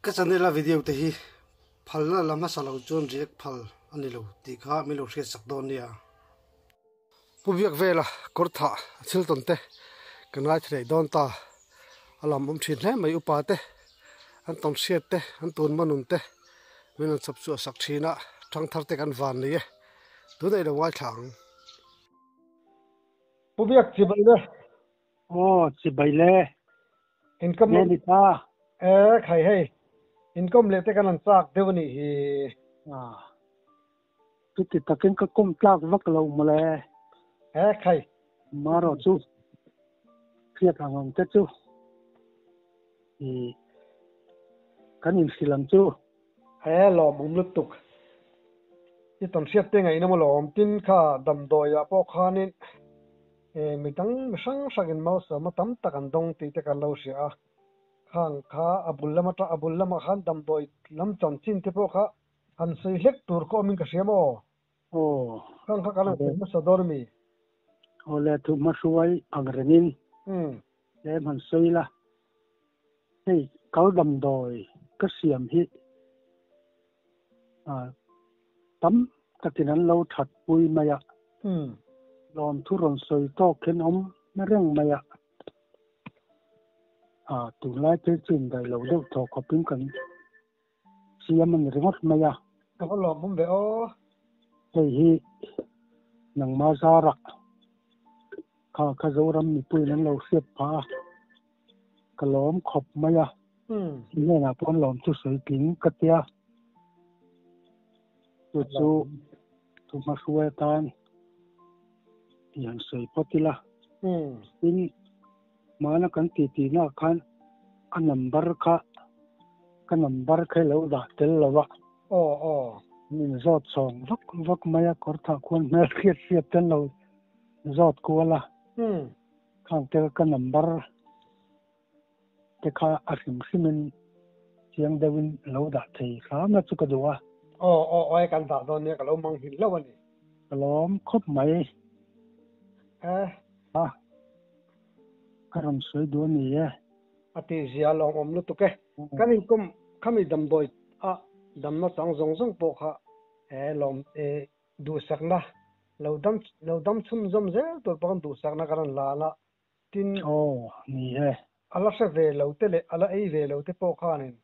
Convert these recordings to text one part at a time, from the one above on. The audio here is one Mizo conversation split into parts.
Ka channel a video te hi phalna la hmasa lo chuan react phal a ni lo tih kha min lo hriat sak dawn nia. Pu biak vela kawr thah a thil tawn te kan ngaithla leh dawn ta. A lam awm thin hle mai upa te an tawn hriat te an tun manun te min rawn chhawp chhuah sak thin a thangthar te kan van nei e tunah i lo ngaithla ang. Pu biak chibai le. Aw chibai le. Income Nge ni ta. E khai hei income leh te kan han chak deuh a nih hi. Ah. Chuti takin ka kawm tlak vak lo mawle. E khai. Marawh chu hriat ang ang te chu i kan inhrilh ang chu. He lawmawm lutuk. I tawn hriat te ngaihna maw lawm tin kha damdawi ah pawh khanin e mi dang mi hrang hrangin malsawmna tam tak an dawng tih te kan lo hria a. Khang kha a bul lam atang a bul lamah khan damdawi lam chanchin te pawh kha han sawi hlek tur khaw awmin ka hria maw? Aw. Khang kha kan han sawi hmasa dawn a mi? Aw le thuhma hruai ang rengin tlem han sawi la. Hei kal damdawi ka siam hi tam takin an lo that pui mai a. Lawmthu rawn sawi tawk hian awm reng mai a. Tunlai phei chu indaih lo deuh thaw khawpin kan siam a ni ringawt mai a. Ka va lawmawm ve aw. Hei hi nangma zarah kha kha Zoram mipuiin an lo hriat phah a, ka lawm khawp mai a. I hnenah pawh an lawm chu sawi tling ka tia. Chu chu thuhma hruai atan i han sawi phawt ila. Tin, hmana kan titihnaah khan a number kha ka number kha i lo dah tel lo a. Aw aw. Min zawt chhawng vak vak mai a, kawr thah khuan hmel hriat hriat te an lo zawt kual a. Khang te ka number te kha a hrim hrimin chiang deuhin lo dah thei hram a chu ka duh a. Aw aw aw e kan dah dawn nia ka lo mang hmin hlauh a ni. Ka lawm khawp mai. E. A ka rawn sawi duh a ni e. A tih zia lawmawm lutuk e. Kan inkawm khami damdawi a damna chang zawng zawng pawh kha e lawm e duhsakna lo dam lo dam chhunzawm zel tur pawh kan duhsakna kan rawn lan a. Tin, Aw, ni e. A la hre ve lo te leh a la ei ve lo te pawh khanin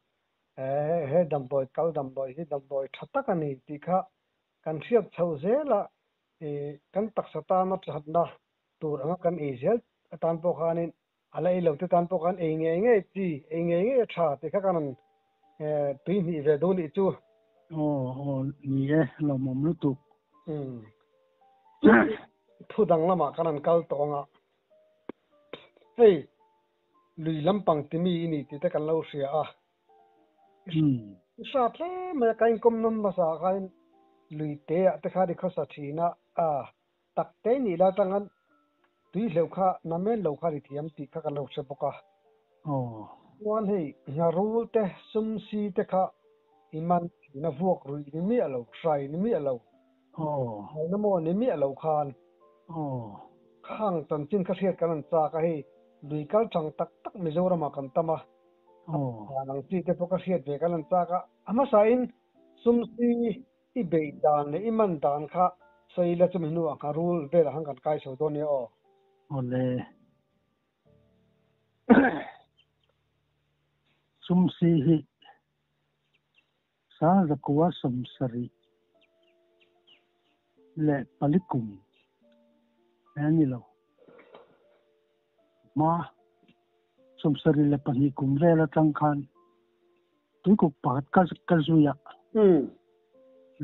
he he damdawi kal damdawi hi damdawi tha tak a ni tih kha kan hriat chho zel a, i kan taksa tana thatna tur anga kan ei zel atan pawh khanin a la ei lo te tan pawh khan ei ngei ngei chi, ei ngei ngei a tha tih kha kan rawn tui hnih ve duh nih chu. Aw, aw, ni e, lawmawm lutuk. Umm. Chuan thu dang lamah kan han kal tawh ang a, hei lui lampang timi i ni tih te kan lo hria a, i hrat hle mai a, ka inkawm nawn hmasa ah khan lui te ah te khan i khawsa thin a, a tak te nih la atanga tui hleuh kha namen lo khan i thiam tih kha kan lo hre bawk a. Chuan hei ngharul te sumsi te kha i man thin a, vuak ruih ni miah lo, hrai ni miah lo. Haina maw ni miah lo khan. Khang chanchin kha hriat kan an chak a, hei lui kal chang tak tak Mizoramah kan tam a, dan ang chi te pawh ka hriat ve kan an chak a, a hmasain sumsi i beih dan leh i man dan kha sawi ila chumi hnuah ngharul velah khan kan kai chho dawn nia aw. Awle. Sumsi hi Sangzakua sawmsarih leh pali kum a ni lo. Hma 72 kum vel atang khan tuikuk pakhat ka ka zui a,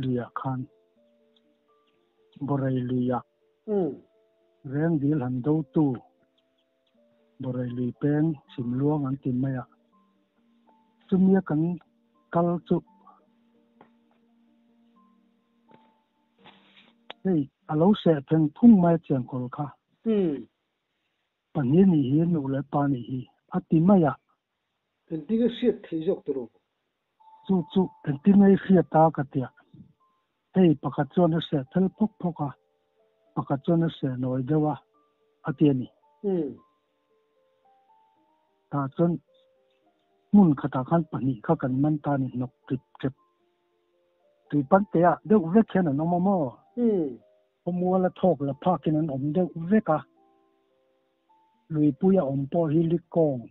luiah khan Borai luiah Rengdil han dotu Borai lui peng chhimluang an ti mai a, chumia kan kal chu hei a lo seh pheng phung mai a chiangkawl kha. Pahnih nih hi nu leh pa nih hi a ti mai a. Engtin nge hriat thei zawk tur u? Chu chu engtin nge i hriat a ka tia. Hei pakhat chuan a seh phel phawk phawk a, pakhat chuan a seh nawi deuh a, a ti a ni. Tah chuan Hmun khatah khan pahnih kha kan man ta ni hnawk ṭip ṭep. Tui pante ah deuh vek hian an awm a maw? Khawmuala thawk la phakin an awm deuh vek a. Luipuia awm pawh hi likawng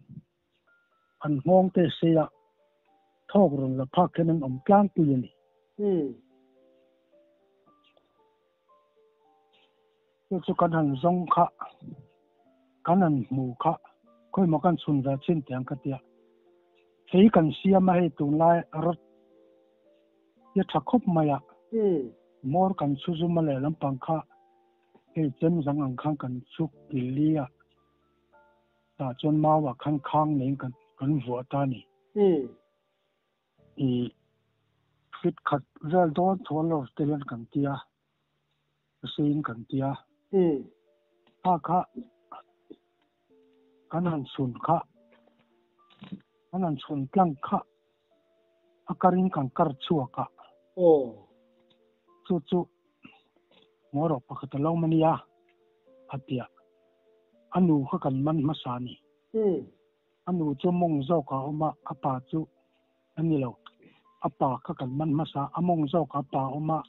an nghawng te seia thawk rawn la phak hian an awm tlangpui a ni. Chu chu kan han zawng kha, kan han hmu kha, khawimaw kan chhun ve chin teh ang ka tia. Fei kan siam a hei tunlai rawt hi a tha khawp mai a, hmawr kan chhu zum a lehlam pang kha hei chem zang ang khan kan chhu kil li a, tah chuan mau ah khan khang neiin kan kan vuah ta a ni. I fit khat vel dawn thawl lo te hian kan tia. Hussein kan tia. Kha kha kan han chhun kha kan han chhun tlang kha a karin kan kar chhuak a. Chu chu ngaw rawh pakhat a lo mani a, a tia. A nu kha kan man hmasa a ni. A nu chu mawng zawk a awm a, a pa chu a ni lo. A pa kha kan man hmasa, a mawng zawk a pa awm a,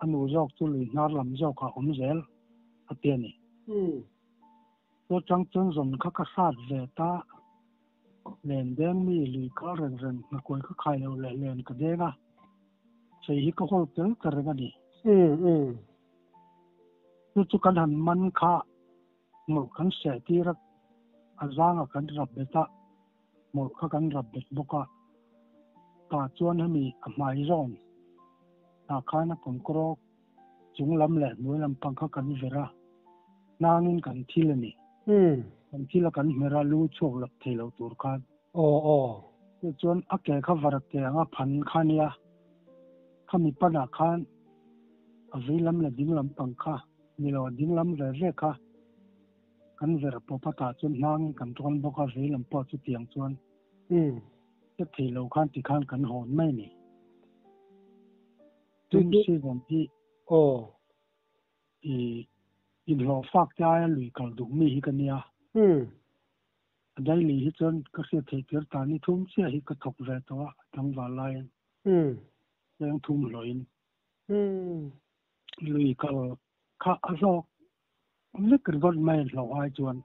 a nu zawk chu lui hnar lam zawk ah awm zel a ti a ni. Chu chang chuan zawn kha ka hrat ve ta, len deng mi lui kal reng reng hnakuai ka khai lo leh len ka deng a, chei hi ka hawl tel ta reng a ni. Chu chu kan han man kha hmawlh kan seh tir a, a zangah kan rap bet a, hmawlh kha kan rap bet bawk a, tah chuan hemi a hmai zawn tah khan a kawmkawrawk chung lam leh hnuai lam pang kha kan ver a, hnangin kan thil a ni. Kan thil a kan hmer a, lu chhuak lap thei lo tur khan. Chu chuan a ke kha var ke anga phan kha nia, khami panah khan a vei lam leh ding lam pang kha ni lo, a ding lam ve ve kha kan ver pawp a tah chuan hnangin kan tawn bawk a, vei lam pawh chutiang chuan hre thei lo khan tikhan kan hawn mai a ni. Tum season hi i inhlawh fak te aia lui kal duh mi hi ka nia. A daily hi chuan ka hriat theih tir ta ni thum chiah hi ka thawk ve tawh a, tlangval laiin leng thum hlawhin. Lui kal kha a hlawk vek ringawt mai hlauh ai chuan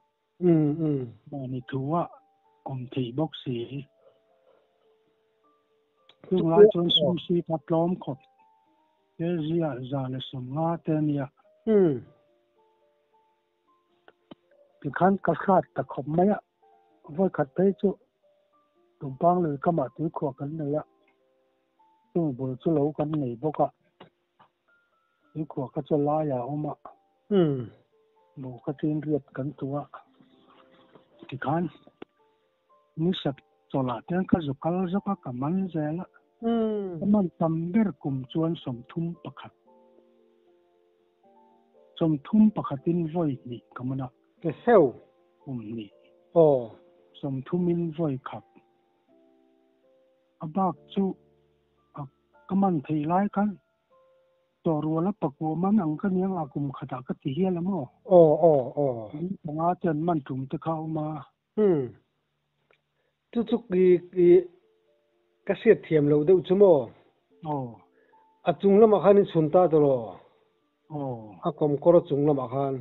mahni thu a awm theih bawk si. Chung lai chuan sum si kha tlawm khawp he zia 150 te a nia. Tikhan ka hrat ta khawp mai a, vawikhat phei chu Tumpang lui kamah tuikhuah kan nei a, chung bul chu lo kan nei bawk a. Tuikhuah kha chu laiah a awm a, buh kha chu inriat kan tu a, tikhan nisat chawlhah te ka zu kal zawk a, ka man zel a, ka man tam ber kum chuan 31, 31in vawi hnih ka man a, kum hnih, sawmthumin vawi khat, a bak chu a ka man theih lai khan tawhrual a pakua man ang ka nia nga kum khatah ka ti hial a maw? Aw aw aw. Kum panga te an man tum te kha a awm a. Umm. Chu chu i i ka hriat thiam loh deuh chu maw? Aw. A chung lamah khan in chhun ta tawh Aw. A kawmkawr a chung lamah khan.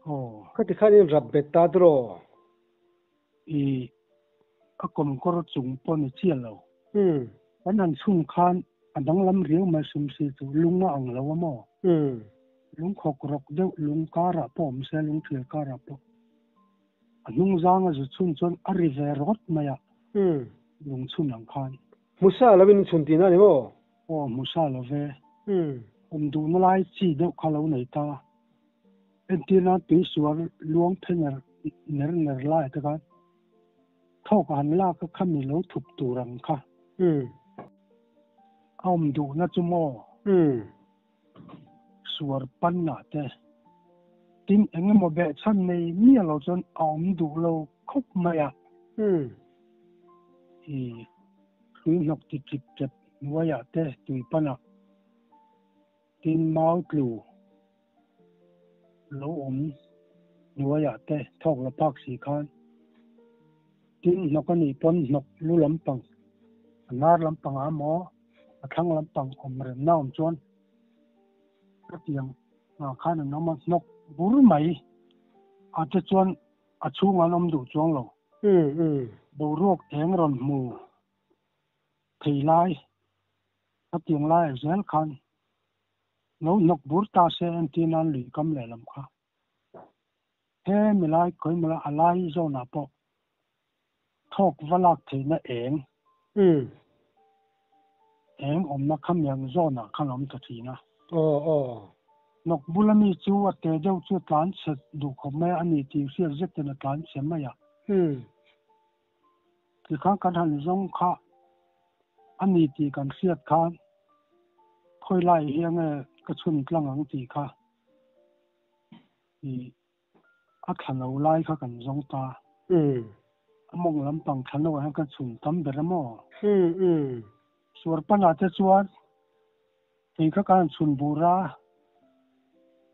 Aw. Khati khan in rap bet ta tawh. I a kawmkawr chung pawh ni chiah lo. Kan han chhung khan a danglam riau mai hrim si chu lung a ang lo a maw? Lung khawk rawk deuh lung karah pawh awm se lung thial karah pawh a hnung zang a zu chhun chuan a ri ve rawt mai a lung chhun ang khan. Hmusa lovin in chhun tihna a ni maw? Aw hmusa lo ve. Awm duhna lai chi deuh kha lo nei ta. Entir nan tuisual luang phe ner ner ner lai te khan thawk a han lak a khami lo thup tur ang kha. A awm duhna chu maw? Suar panna te. Tin eng emaw behchhan nei miah lo chuan a awm duh lo khawp mai a. I hlui hnawk ti chip chep hnuaiah te tui panah. Tin mau tlu lo awm hnuaiah te thawk la phak si khan Tin hnawk a nih pawn hnawk lu lampang, a hnar lampang ah emaw a thlang lampang awm remna awm chuan khatiang ah khan an awm a, hnawk bur mai ah te chuan a chhungah an awm duh chuang lo. Boruak eng rawn hmu thei lai, khatiang laiah zel khan lo hnawk bur ta se entir nan lui kam lehlam kha. He milai khawimawla a lai zawnah pawh thawk va lak theihna eng eng awmna kha miang zawnah khan a awm ta thin a. Hnawk bula mi chu a te deuh chu a tlan chhe duh khawp mai a, a ni tih hriat zetin a tlan chhe mai a. Tikhan kan han zawng kha a ni tih kan hriat khan khawi lai hi enge ka chhun tlang ang tih kha i a thla lo lai kha kan zawng ta. A mawng lampang thla no ah hian kan chhun tam ber a maw? Suar panah te chuan kei kha kan han chhun bur a,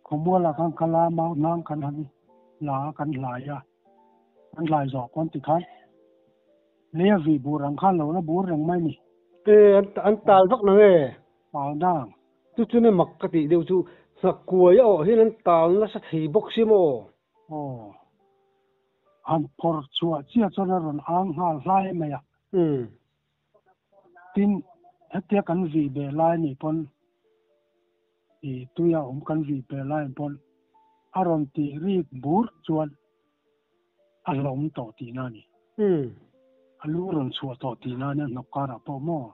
khawmualah khan kal a, mau hnang kan han la a, kan hlai a, kan hlai zawh pawn tikhan lei a vih bur ang khan lo la bur reng mai ni. E, an tal vak nang e. Tal dang. Chu chu ni mak ka tih deuh chu nghak kuai a awh hian an tal nasa thei bawk si maw? Aw. Han phawrh chhuah chiah chuan a rawn ang nghal hlai mai a. Tin, hetia kan vih beh lai nih pawn i tuia awm kan vih beh lai pawn a rawn tih rik bur chuan a hlawm tawh tihna a ni. A lu rawn chhuah tawh tihna a nia hnawk karah pawh maw?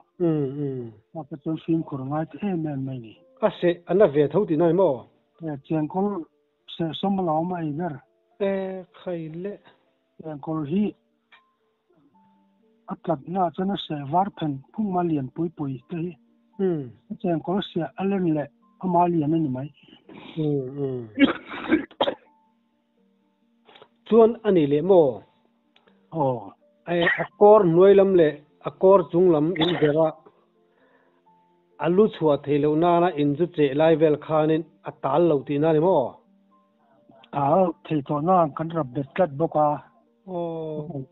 Hma kha chuan fimkhur a ngai ta em em mai ni. A seh a na ve tho tihna a ni maw? E, chengkawl sehsawm a lo awm a ei ber. E, khai le. Chengkawl hi a tlatna ah chuan a seh var phen phung ma lian pui pui te hi. A chengkawl siah a len leh ama lian a ni mai. Chuan a ni leh maw? Aw. A kawr hnuai lam leh a kawr chung lam in ber a, a lu chhuah theih loh nana in chu cheh lai vel khanin a tal lo tihna a ni maw? Tal thei tawh na kan rap bet tlat bawk a. Aw.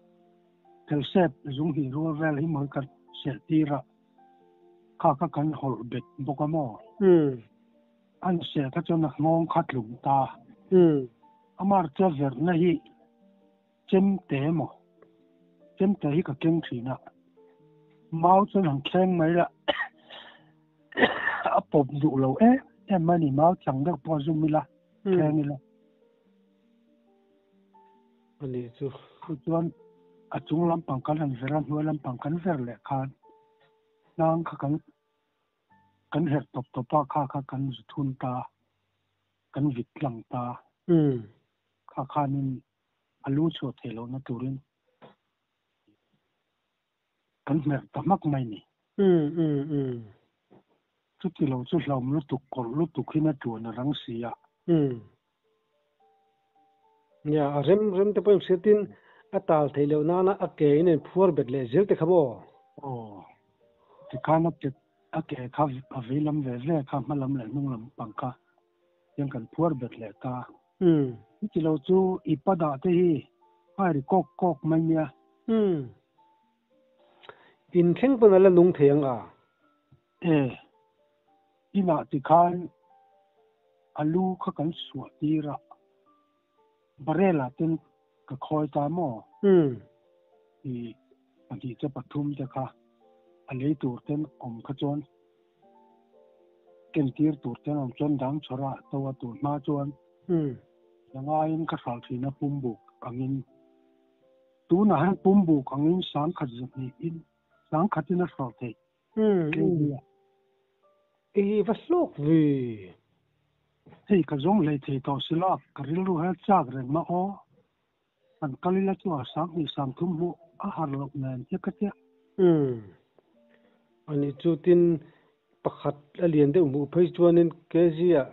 Phelsep zung hnih rual vel hi mawi kan serh tir a, kha kha kan hawlh bet bawk a maw? An seh kha chuan a nghawng kha tlum ta. Amar chu a verhna hi chemte emaw, chemte hi ka keng thin a, mau chuan han thleng mai la a pawp duh lo em em mai a ni, mau chang deuh pawh a zum ila, thleng ila. A nih chu. Chu chuan a chung lampang kan han ver a, hnuai lampang kan ver leh khan hnang kha kan kan herh tawp tawp a, kha kha kan zu thun ta, kan vit tlang ta. Kha khanin a lu chhuah theih lohna turin kan hmerh ta hmak mai ni. Chuti lo chu hlauhawm lutuk, kawrh lutuk hin a tuan a rang si a. Nia, a rem rem te pawhin hriatin a tal theih loh nana a ke in an phuar bet leh zel te kha maw? Aw, tikhan a ke a ke kha a vei lam ve ve kha hma lam leh hnung lam pang kha hian kan phuar bet leh ta. Chuti lo chu i pa dah te hi a ri kawk kawk mai nia. In thleng pawn a la nung thei ang a? E, inah tikhan a lu kha kan suah tir a, barrel ah ten ka khawi ta maw? I pahnih che pathum te kha a lei tur ten awm kha chuan ken tir tur ten awm chuan dang chhawr ah to a tur hma chuan zangaiin ka hral thin a pumbuk angin tunah hian pumbuk angin sangkhat zahnih in sangkhat in a hral theih. I va hlawk ve. Hei ka zawng hlei thei tawh si lo a, ka rilru hian chak reng mah aw. Kan kal ila chu a sang hnih sang thum hmuh a har loh nen chiah ka chiah. Ani chu tin pakhat a lian deuh hmuh phei chuanin kg ah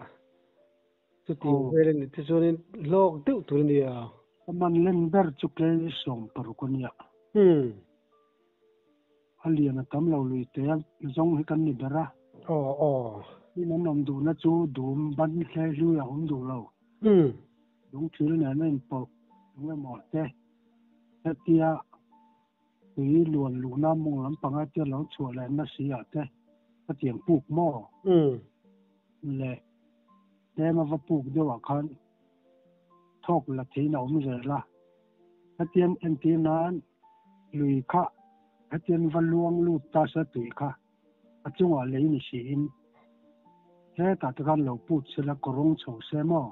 chuti vel a ni te chuanin hlawk deuh tur a nia. Ka man len ber chu kg 60 a nia. A lian a tam lo lui te a zawng hi kan ni ber a. Aw aw. Tin an awm duhna chu dum ban hle hlui a awm duh lo. Lung thil nen a inpawlh eng emaw te hetia Tui luan luhna mawng lampanga te lo chhuah leh na si ah te ka tiang puk maw? Le tlem a va puk deuh ah khan thawk la theiin a awm zel a. Hetiang entir nan lui kha hetiang va luang lut ta se tui kha a chungah lei ni siin hetah te khan lo put sela kawrawng chho se maw?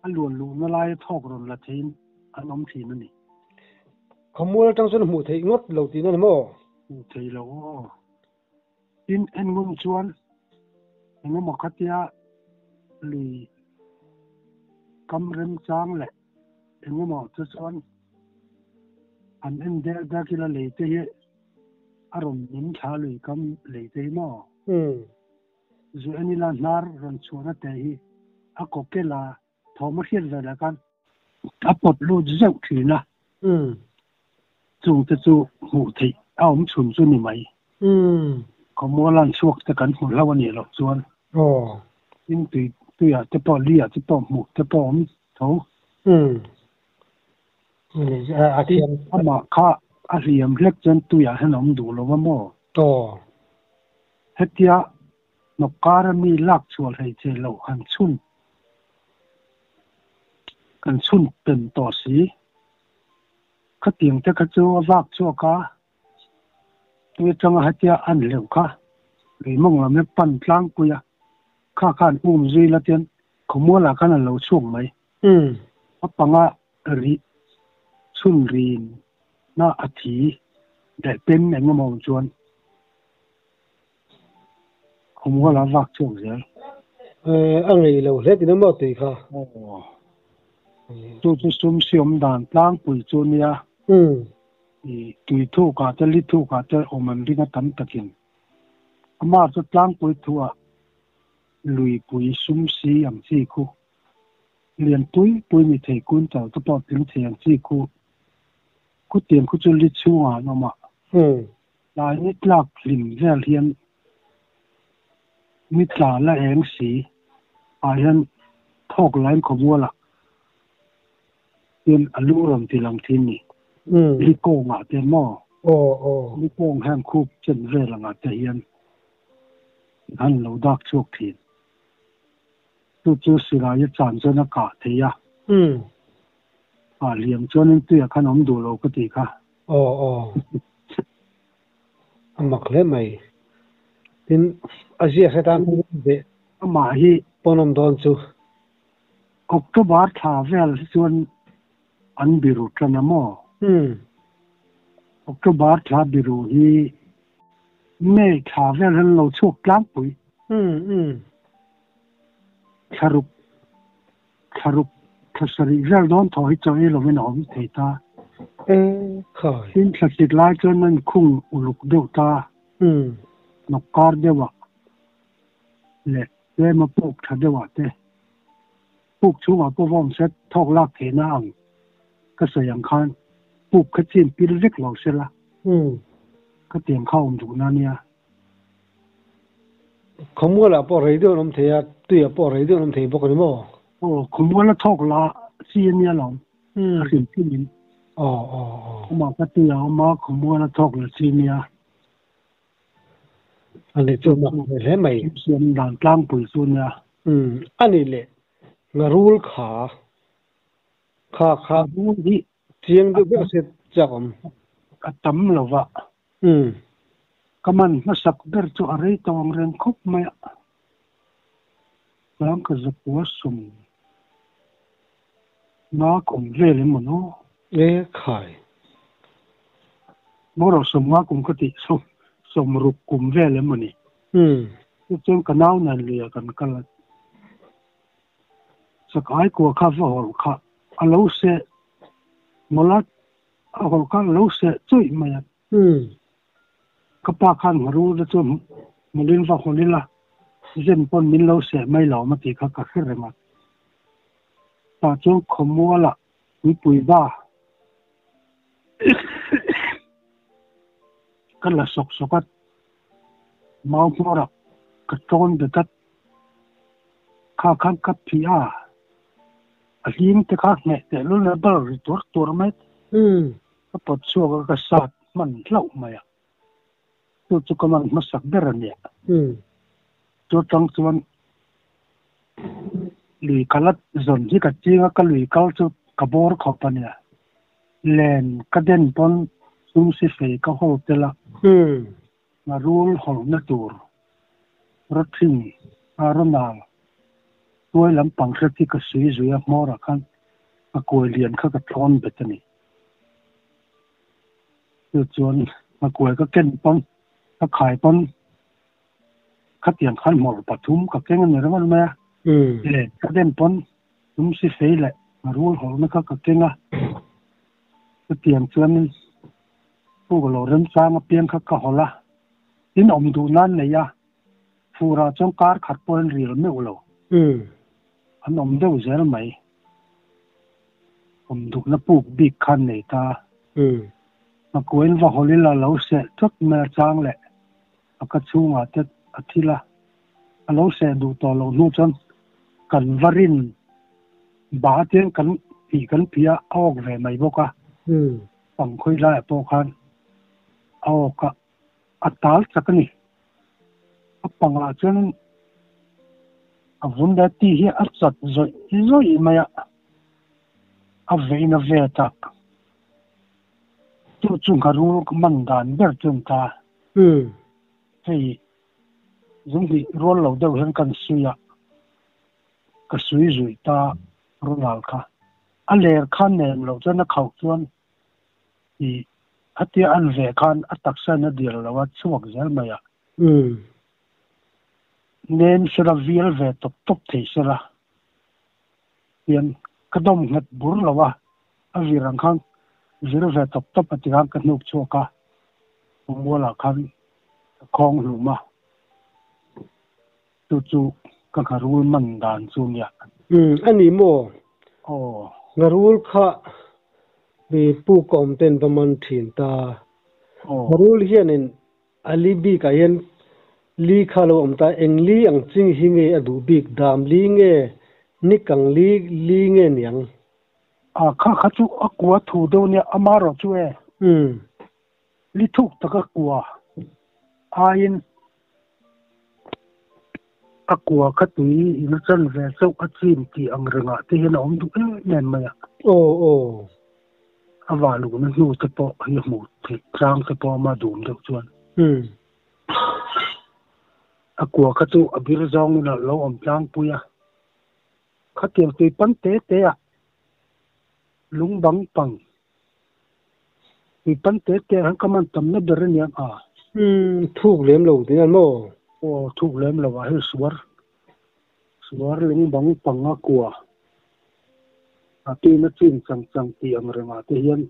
A luan luhna laia thawk rawn la theiin an awm thin a ni. Khawmual atang chuan hmuh theih ngawt lo tihna ni maw? Hmuh theih lo aw. Tin, en ngun chuan engemaw khatia lui kam remchang leh engemaw chu chuan an en dek dek ila lei te hi a rawn min thla lui kam lei te hi maw? Zu en ila hnar rawn chhuahna te hi a kaw kel a, thawm a hriat ve leh khan a pawt lut zeuh thin a. Chungte chu hmuh theih a awm chhun chu ni mai. Khawmual an chhuak te kan hmu hlauh a nih loh chuan tin tui tuiah te pawh li ah te pawh hmuh te pawh awm tho. Tin amah kha a hliam hlek chuan tuiah hian a awm duh lo va maw? Hetia hnawk kara mi lak chhuah hlei che loh han chhun kan chhun pen tawh si. Khatiang te kha chu a vak chhuak a, tui atanga hetia an hleuh kha lui mawng lam hi pan tlangpui a, kha khan um zui la tian khawmual ah khan an lo chhuak mai. A panga rih chhun rin na a thi leh pen eng emaw awm chuan khawmual ah vak chhuak zel. A ngei lo hle tih na maw tui kha? Aw. Chu chu sum siam dan tlangpui chu nia. Tui thuk ah te li thuk ah te awm an ring a tam takin. Amah chu tlangpui thu ah luipui sum si ang chi khu. Lian pui pui ni thei quintal te pawh tling thei ang chi khu. Khutiang khu chu li chhungah an awm a. Tlai ni tlak hlim vel hian ni tla la eng si ah hian thawk lain khawmual ah hian a lu rawn ti lang thin ni. Li kawng ah te maw? Li kawng hian khup chen vel ang ah te hian han lo dak chhuak thin. Chu chu silai a chan chuan a kah thei a. Ah hliam chuanin tuiah khan awm duh lo ka tih kha. Aw aw. A mak hle mai. Tin, a ziak hre tan ve. Amah hi pawn awm dawn chu. October thla vel hi chuan an biru tan a maw? October thla biru hi May thla vel hian lo chhuak tlangpui. Thlaruk Thlaruk thla sarih vel dawn thaw hi chaw ei lovin a awm thei ta. Tin thla sik lai chuan a inkhung uluk deuh ta. Nawk kar deuhah leh tlema puk tha deuhah te puk chhungah pawh va awm se thawk lak theihna ang ka sawi ang khan puk kha chin pil vek lo sela ka tiang kha awm duhna nia. Khawmualah pawh rei deuh an awm thei a, tuiah pawh rei deuh an awm thei bawk a ni maw? Aw, khawmuala thawk la chi a nia lo, a hrim hrim in. Aw, aw, aw. Amah kha tuiah a awm a, khawmuala thawk la chi a nia. A ni chu mak ve hle mai. Siam dan tlangpui chu a nia. A ni leh, Ngarul kha, kha kha chiang deuh deuh se chak awm. A tam lo va. Ka man hmasak ber chu a rei tawng reng khawp mai a. Chuan ka zakua sawm nga kum vel emaw naw? E khai. Maw rawh sawm nga kum ka tih sawm sawmruk kum vel emaw ni. Chu chuan ka nau nen luiah kan kal a. Sakai kua kha va hawlh kha a lo seh mawlh a. A hawlh kha a lo seh chuih mai a. Ka pa khan ngharu te chu hmulin va hawn ila, zen pawn min lo seh mai lo ma tih kha ka hre reng a. Tah chuan khawmualah tuipui ba ka la sawk sawk a, mau hmawrah ka tawn bet a, kha khan ka phih a. A hlim te kha hneh teh lul a bar ri tuar tuar mai. Ka pawt chhuak a ka sat. Man hlauh mai a. Chu chu ka man hmasak ber a nia. Chu atang chuan lui kal a zawn hi ka ching a, ka lui kal chu ka bawr khawp a nia. Len ka den pawn sum si fei ka hawl tel a. Ngharul hawlhna tur rawthing a rawnal tuai lampang hret hi ka sui zui a, hmawrah khan ka kuai lian kha ka thlawn bet a ni. Chu chuan ka kuai ka ken pawn ka khai pawn khatiang khan hmawlh pathum ka keng a ni ringawt mai a. Len ka den pawn sum si fei leh ngharul hawlhna kha ka keng a, chutiang chuanin Puk lo remchang apiang kha ka hawlh a, in awm duh nan nei a, furah chuan kar khat pawhin ril meuh lo. An awm deuh zel mai. Awm duhna puk bik khan nei ta. Hmakuain va hawlh ila lo seh tlat mai a chang leh a ka chhungah te a thil a, a lo seh duh tawh loh hnu chuan kan va rin ba tiang kan phih kan phih a, a awk ve mai bawk a. Pangkhawi laiah pawh khan a awk a, a tal chak a ni. A pangah chuan a vun leh ti hi a chat zawih zawih mai a, a vein a vet a. Chu chu ngharul ka man dan ber chu an ta. Hei zunghnih rual lo deuh hian kan sui a, ka sui zuih ta Ronald kha. A ler khan nem loh chuan a khauh chuan ih khatia an veh khan a taksa in a dil lo a chhuak zel mai a. Nem sela vial ve tawp tawp thei sela hian ka dawm nghet bur lo a, a vir ang khan vir ve tawp tawp a ti khan ka hnuk chhuak a, mualah khan ka khawng hlum a. Chu chu ka ngharul man dan chu nia. Umm a ni maw? Aw. Ngharul kha mi puk a awm ten va man thin ta. Aw. Ngharul hianin a li bikah hian li kha lo awm ta, eng li ang ching hi nge a duh bik, dam li nge, nikang li li nge niang? A kha kha chu a kua thu deuh nia, amarawh chu e. Umm. Li thuk taka kua aiin a kua kha tui in a chan ve chauh a chim tih ang rengah te hian a awm duh em em mai a. Aw aw. A vah luhna hnu te pawh hi a hmuh theih tlang te pawh ama dum deuh chuan. A kua kha chu a bir zawngin a lo awm tlangpui a. Khatiang tui pan te te ah lung bang pang Tui pan te te ah hian ka man tamna ber a nia a. Umm, thuk lem lo tih a maw? Aw, thuk lem lo ah hei suar, suar lung bang panga kua a tuina chin chang chang tih ang rengah te hian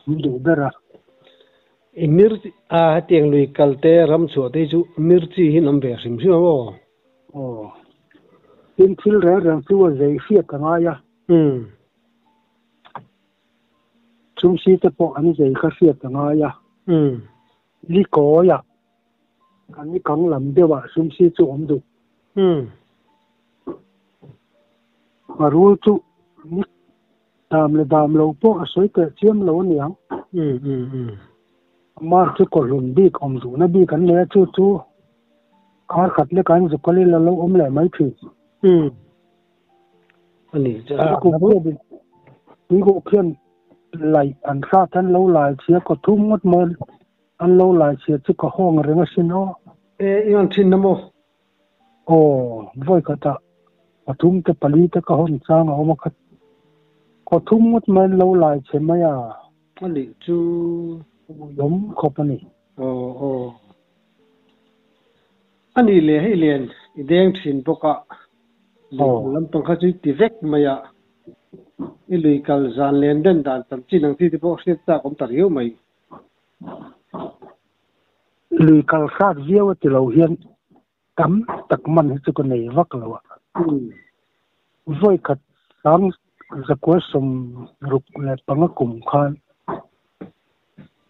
an duh ber a. I mir a hetiang lui kal te ram chhuah te hi chu mir chi hi an awm ve hrim hrim a maw? Aw, tin thil reng reng chu a zei hriat a ngai a. Umm. Chhungsi te pawh an zei kha hriat a ngai a. Li kawiah kan i kang lam deuhah chhungsi chu awm duh. Ngharul chu ni dam leh dam lo pawh a sawi teh chiam lo a niang. Amah chu kawhlun bik awm duhna bik an nei a, chu chu kar khat lek an zuk kalil a lo awm leh mai thin. A ni chu a. Tuikuk khian laih an hrat an lo lai chhia kaw thum ngawt maw an lo lai chhia chu ka hawng reng asin aw. E i ngan thin na maw? Aw vawi khatah pathum te pali te ka hawn chang a awm a kha kaw thum ngawt mai an lo lai chhe mai a. A nih chu. Awm khawp a ni. Aw aw. A nih leh hei len i deng thin bawk a, lui kal lampang kha chu i ti vek mai a, i lui kal zan len den dan tam chin ang chi te pawh hriat chak awm ta riau mai. Lui kal hrat viau a ti lo hian tam tak man hi chu ka nei vak lo a. Vawi khat sang zakua 65 kum khan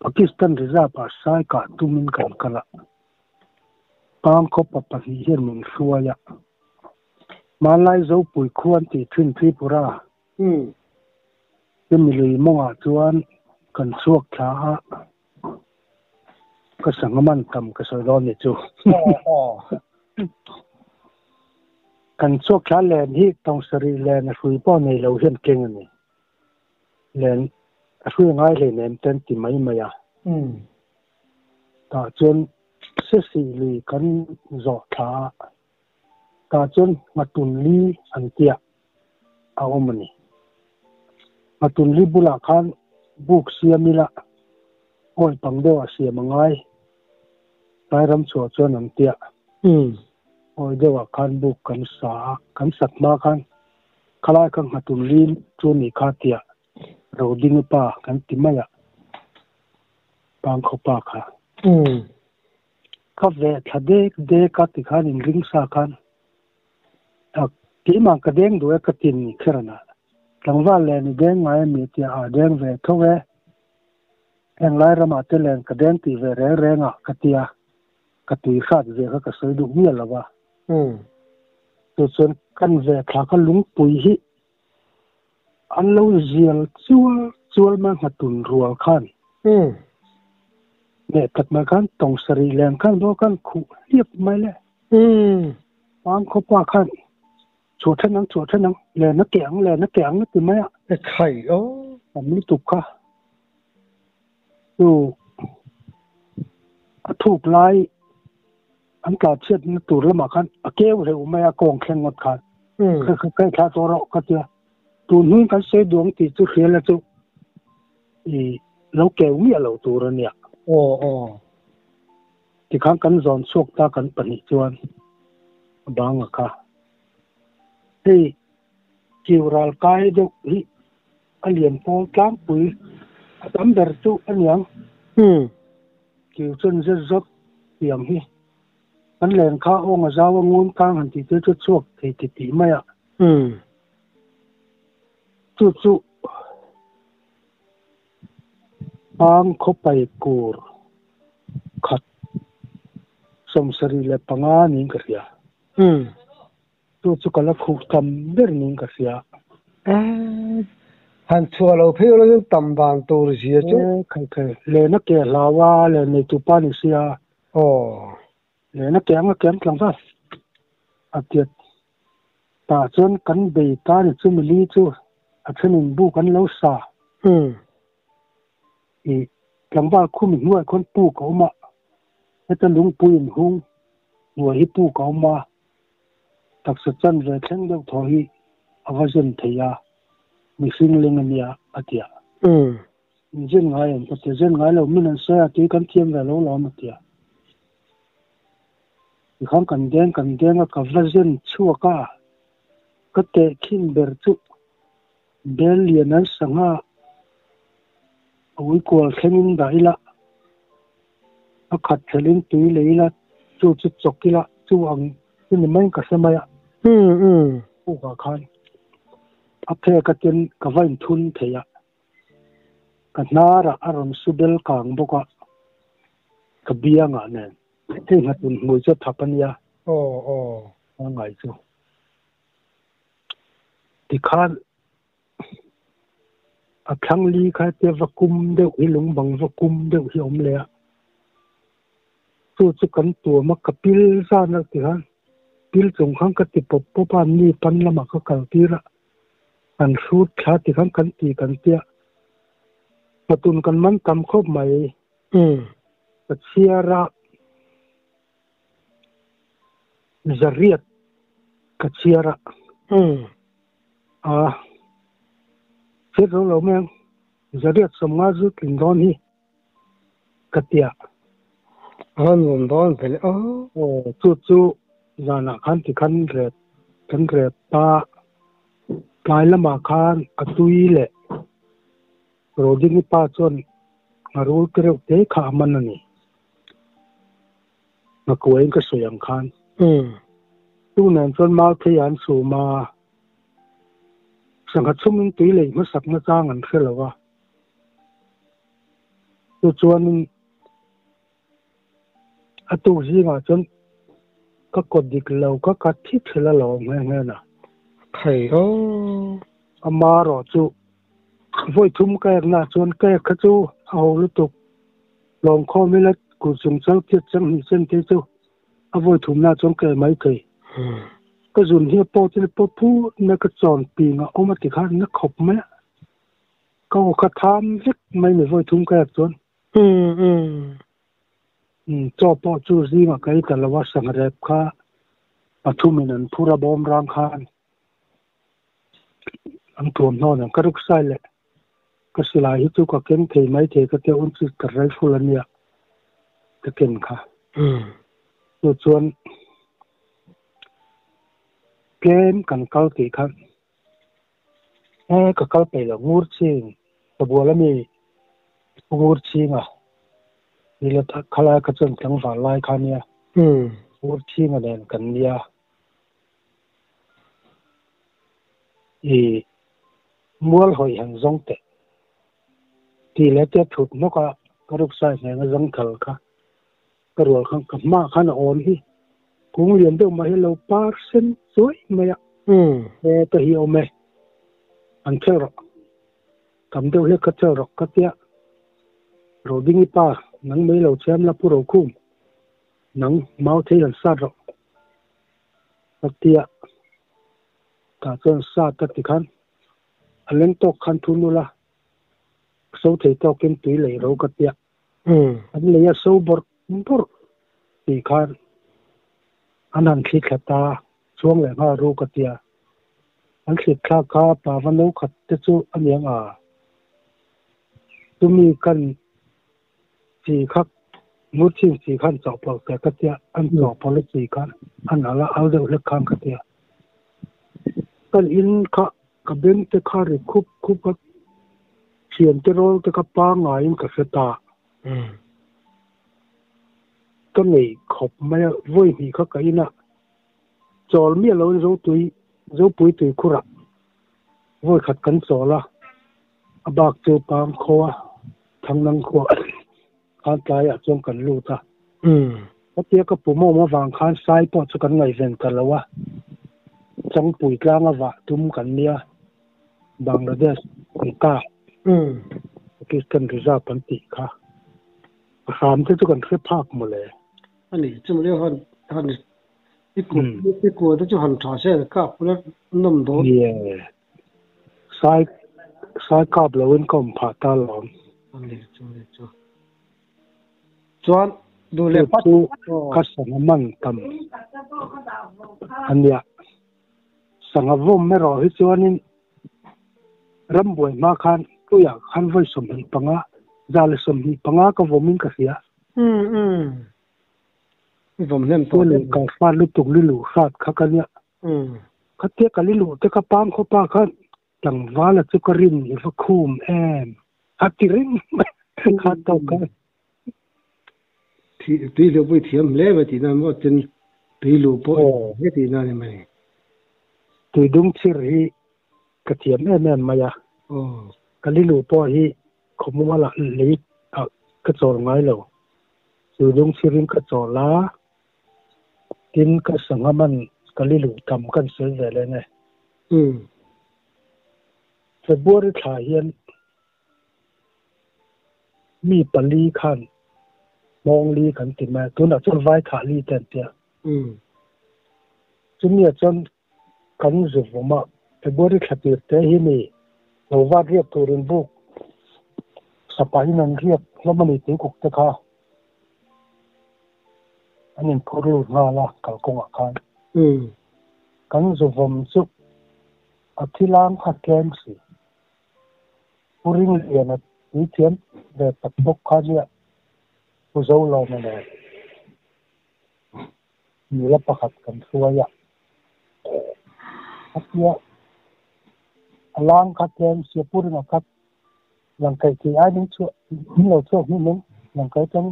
Pakistan Reserve ah sai kah tumin kan kal a. Pangkhawpa pahnih hian min hruai a. Hmanlai Zopui khua an tih thin Tripura. Chumi lui mawngah chuan. Kan chhuak thla a, ka sangha man tam ka sawi dawn ni chu. Kan chhuak thla len hi tawng sarih len a hrui pawh nei lo hian keng a ni. Len a hrui ngai hleinem te an ti mai mai a. Tah chuan sesih lui kan zawh thla a, tah chuan nghatun li an tia a awm a ni. Nghatun li bulah khan buk siam ila awi pang deuh ah siam a ngai. Tlai ram chhuah chuan an tia. Awi deuh ah khan buk kan sa a, kan sak hma khan khalai kha nghatun li chu a nih kha tia Rodingi pa kan ti mai a, Pangkhaw pa kha. Ka veh thla dek dek a tikhan inring sa khan Tak, keimah ka deng duh e ka tin ni kher ana. Tlangval len i deng ngai ami tia a deng ve tho e. Heng lai ramah te len ka deng tih ve reng reng ah ka tia, ka tui hrat ve kha ka sawi duh miah lo a. Chu chuan kan ve thla kha lungpui hi an lo zial chual chual mai nghatun rual khan. Meh tak mai khan tawng sarih len khan daw khan khuh hliap mai le. Pang khawpa khan chhuah then ang chhuah then ang len a keh ang len a keh ang a ti mai a. E khai aw. Tam lutuk kha. Chu a thuk lai an tla chhiat na tur lamah khan a keu hleuh mai a kawng thleng ngawt khan. Ka thla tawh rawh ka tia. Tun hnuin kan sawi duang tih chu hria la chu i lo keu miah lo tur a nia. Aw aw. Tikhan kan zawn chhuak ta kan pahnih chuan a bang a kha. Hei kiu ral kai deuh hi a lian pawl tlangpui a tam ber chu a niang. Kiu chuan zet zawt tiang hi kan len kha awng a zau a ngun tlang han tih te chu chhuak thei ti tih mai a. Chu chu Pang khawpai kur khat 75 niin ka hria. Chu chu ka la khuh tam ber niin ka hria. Han chhuah lo phei ula chuan tam dan tur zia chu. E khai khai, len a ke hlau a, len neitu pa ni sia. Aw. Len a ke ang a ke ang tlangval a tiat Tah chuan kan bei ta ni chu mili chu a thenin buk an lo sa. I tlangval khumi hnuai khawn puk a awm a, heta lungpui in hung hnuai hi puk a awm a, taksa chanve thleng deuh thaw hi a va zen thei a, mihring leng a nia a ti a. Min zen ngai em ka ti a, zen ngai lo min an sawi a tui kan thiam ve lo lawm a ti a. Tikhan kan deng kan deng a, ka va zen chhuak a, ka tehkhin ber chu bel lian an sangha a ui kual thlengin dah ila, a khat thelhin tui leh ila, chu chu chawk ila, chu ang chu ni maiin ka hre mai a. Pukah khan a phek atin ka va inthun thei a. Ka hnarah a rawn su bel kang bawk a, ka biangah nen. Hei nghatun hmui chu a thap a nia. Aw aw. A ngai chu. Tikhan a thlang li kha tia va kum deuh hi lungbang va kum deuh hi a awm leh a. Chu chu kan tuam a, ka pil zan a tikhan pil chung khan ka ti pawp pawp a, ni pan lamah ka kal tir a. Kan hrut thla ti khan kan ti kan tia. Hmatun kan man tam khawp mai. Ka chhiar a, zariat ka chhiar a. A, chhiar zo lo mai ang. Zariat 50 zu tling dawn hi ka tia. A han nuam dawn ve le aw. Aw, chu chu zanah khan ti khan rep kan rep ta. Tlai lamah khan a tui leh Rodingi pa chuan ngharul te reuh te kha a man a ni. Nghakuaiin ka sawi ang khan. Chu nen chuan mau thei an chhum a, sangha chhumin tui lei hmasak nachang an hre lo a. Chu chuanin a tuk zingah chuan ka kaw dik lo ka ka thi thil a lo nghe nghe na. Khai aw. Ama erawh chu. Voi thum ka ek na chuan ka ek kha chu a ho lutuk lawm khawm ila kut chung chal khiat chang hnih chen te chu a voi thum na chuan ka e mai thei. Ka zun hi a pawt in a pawt phut mai ka chawn ping a awm a ti khan na khawp mai a. Ka aw kha tham vek mai ni voi thum ka ek chuan. Chaw pawh chu zingah ka ei ta lo a, sangha rep kha pathumin an phur a bawm rang khan an thuamhnaw nen ka ruksai leh ka silai hi chu ka keng thei mai thei ka tia Winchester rifle a nia ka ken kha. Chu chuan tlem kan kal tih kha e ka kal peih lo ngur ching ka bual ami ngur chinga nila khalai kha chuan tlangval lai kha nia ngur chinga nen kan nia i mual hawi han zawng teh tih leh tia thut hnawk a ka ruksai hneng a zawng thal kha ka rual khan ka hma khan a awn hi kung lian deuh mah hi lo par sen chuai mai a he ka hi awm e an thel rawh tam deuh hlek kha thel rawh ka tia Rodingi pa nang mai lo chhiam la pu Rokhum nang mau thei han sat rawh ka tia tah chuan sat ka ti khan a leng tawk khan thu nula so thei tawkin tui lei ro ka tia an lei a so bawrh bawrh tih khan an han thli thla ta chuang leh nghal ru ka tia an thlit thlak kha pava no khat te chu a niang a chumi kan chi kha ngur chin chi khan chawhpawlh teh ka tia an chawhpawlh a chi khan an ala al deuh hlek khan ka tia kan in kha ka beng te kha ri khup khup a thian te rawl te kha pangaiin ka hre ta ka nei khawp mai a vawi hnih kha ka in a chawl miah lo in zotui zopui tui khurah vawi khat kan chawl a a bak chu pang khaw a thangnang khua khan tlaiah chuan kan lut a hetia ka pu mawm avang khan sai pawh chu kan ngaihven ta lo a changpui tlanga vah tum kan nia Bangladesh an kah Pakistan reserve an tih kha a hram te chu kan hre phak mawle. Ani chumi leh han han i kut i kut te chu han tha se kap pula nawm dawn. Yeah. Sai sai kap lo in ka awm phah ta lawm. Ani chumi chu. Chuan duh leh pat chu ka sangha man tam ania. Sangha vawm erawh hi chuanin rambuai hma khan tuiah khan vawi 25, 125 ka vawmin ka hria. I vawm hnem tawh hle. Ka hrat lutuk liluh hrat kha ka nia. Khatia ka liluh te ka pang khawpa khan tlangvala chu ka rin i va khum em a ti reng mai kha tawk kha. Tui luh pawh i thiam hle mai tihna maw tin tui luh pawh i thiam hle tihna a ni mai. Tui dung chhir hi ka thiam em em mai a, ka liluh pawh hi khawmualah lei ah ka chawl ngai lo. Tui dung chhirin ka chawl a, tin ka sangha man ka liluh tam kan sawi ve leh nge. February thla hian mi pali khan hmawng li kan ti mai a, tunah chuan vai thah li te an ti a. Chumi ah chuan kan zu vawm a, February thla tir te hi mi lo vat riak turin buk sapahin an riak hlawm a ni tih kuk te kha an inphur lut nghal a kalkawngah khan. Kan zu vawm chu a thilang kha tlem si. Pu Ringliana tui thiam ve tak bawk kha nia Pu Zolawma nen nula pakhat kan hruai a. A tia a lang kha tlem sia Pu Ringa kha langkaih thei ai min chhuah min lo chhuak hnu mai langkaih atang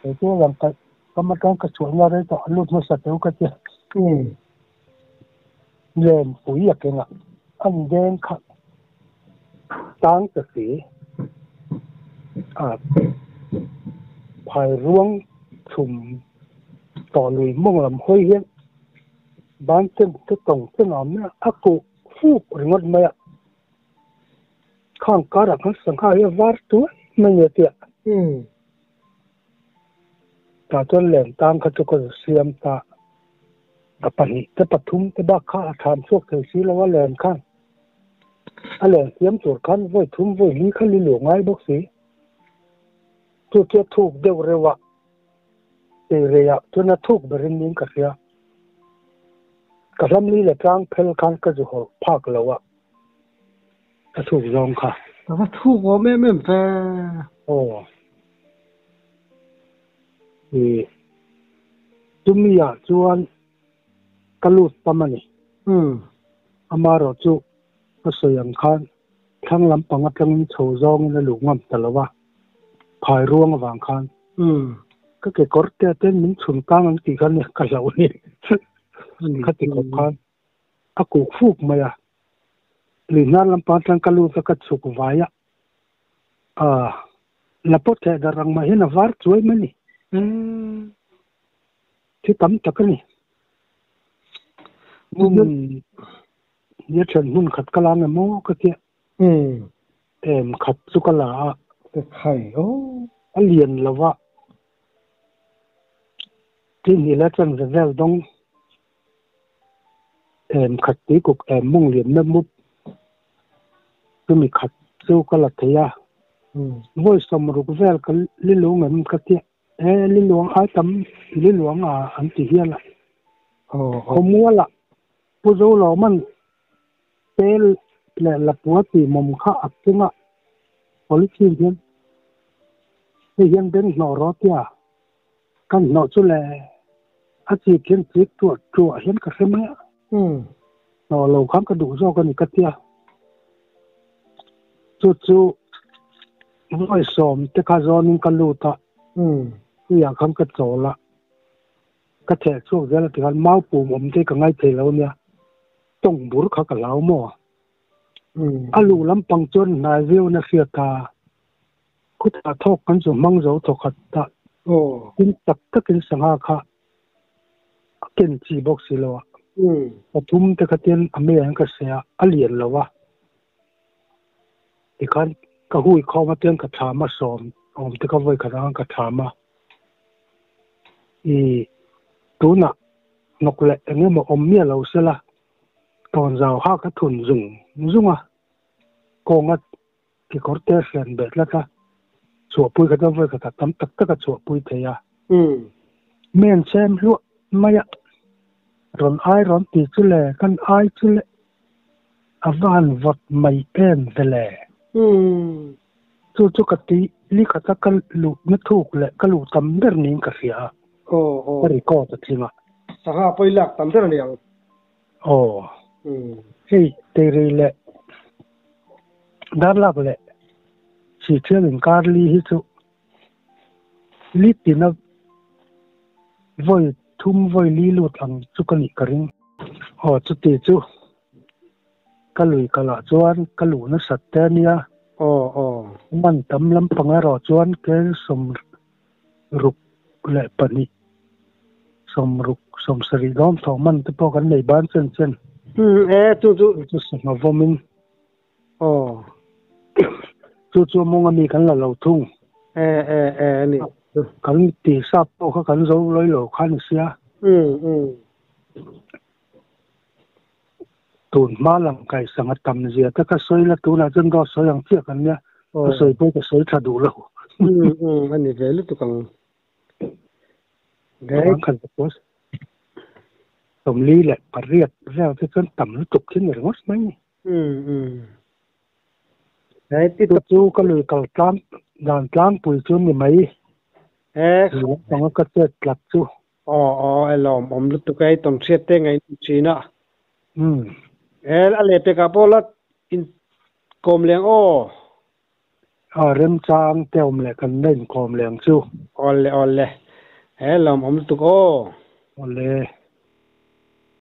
kei chu langkaih kam atang ka chhuah na rei tawh a lut hmasa teuh ka tia. Lenpui a kengah an deng kha tang ta si a phai ruang chhum tawh lui mawng lam hawi hian ban chen te tawng chen a awm a, a kuh fuk ringawt mai a. Khang karah khan sangha hi a var tuai mai nia tia. Tah chuan len tang kha chu ka zu siam ta. A pahnih te pathum te bak kha a tham chhuak thei si lo a len khan. A len siam tur khan vawi thum vawi li kha li luh ngai bawk si. Chu chu a thuk deuh reuh a, tei reiah chuan a thuk berin niin ka hria. Ka hlam li leh tlang phel khan ka zu hawlh phak lo a, a thuk zawng kha. Ka va thuk awm em em ve. Aw. Ih, chumi ah chuan ka lut tam a ni. Amaherawh chu ka sawi ang khan thlang lampang atangin chho zawngin a luh ngam ta lo a, phai ruang avang khan. Ka kekawr te ten min chhun tang ang tih kha nia ka hlauh a ni. Khati khawp khan a kuk fuk mai a. Lui hnar lampang atang ka lut a ka chhuk vai a. Aaa, la pawt theh darh ang mah hian a var chuai mai a ni. Thi tam tak a ni. Hmun nia then hmun khat ka la nge maw ka tia. Em khat chu ka la a. Te khai aw. A lian lo va. Tin hi la chan ve vel dawng. Em khat tui kuk em mawng lian mep mup. Chumi khat chu ka la thei a. Vawi sawmruk vel ka li lung em ka tia. He liluang ai tam liluang a an ti hial a. Khawmualah Pu Zolawman pel leh Lapua tih mawm kha a keng a, polythene hian hei hian beng hnawh rawh tia kan hnawh chu le a chip hian chip tuah tuah hian ka hre mai a. Hnawh lo khan ka duh zawk a ni ka tia. Chu chu vawi sawm te kha zawnin ka lut a, tuiah khan ka chawl a, ka theh chhuak zel a ti khan mau pum awm te ka ngai thei lo ania, tawng bur kha ka hlau maw? A luh lampang chuan hnai viau in a hriat a, khutah thawk kan chu hmang zo thawkhat ta, tin tak takin sangha kha a ken chi bawk si lo a, pathum te kha tian a meiah hian ka hre a, a lian lo a. Tikhan ka hui khawm a tiang ka thlam a sawm awm te kha vawi khat ang ka thlam a. I tunah hnawk leh eng emaw awm miah lo sela tawnzau ha ka thun zung zung a, kawnga kekawr te hrian beh tlat a, chhuahpui kha chuan vawi khatah tam tak tak a chhuahpui thei a. Men chem hluah mai a, rawn ai rawn ti chu le, kan ai chu le. A va han vawt mai em ve le. Chu chu ka ti li khata ka luhna thuk leh ka luh tam ber niin ka hria a. Ka record a tling a. Sangha pawi lak tam ber a ni ang. Aw. Hei Teirei leh Darlak leh Sihṭhial inkar li hi chu li tina vawi thum vawi li lut ang chu ka nih ka ring. Aw chuti chu ka lui kalah chuan ka luh nasat te a nia. Aw aw. Man tam lampang erawh chuan kel sawmruk leh pahnih sawmruk sawmsarih dawn thawh man te pawh kan nei ban chen chen. Umm e chu chu. Chu chu sangha vawmin. Aw. Chu chu a mawng a mi kan la lo thung. E e e a ni. Kan ti sap pawh kha kan zo lawi lo kha ni sia. Umm umm. Tun hma lang kai sanga tam zia te ka sawi la tunah chuan dawt sawi ang chiah kan nia. Ka sawi pawh ka sawi tha duh lo. Umm umm a ni ve lutuk ang. Chuan khan suppose sawmli leh pariat vel te chuan tam lutuk khi ni ringawt mai ni. Umm umm. Chu chu ka lui kal tlang dan tlangpui chu ni mai. Lui lampanga ka chet tlat chu. Aw aw e lawm awm lutuk e i tawn hriat te ngaih thin a. Umm. E a leh pekah pawh la in kawm leng aw. A remchang te awm leh kan la inkawm leng chu. Awle awle. E lawm awm lutuk aw. Awle.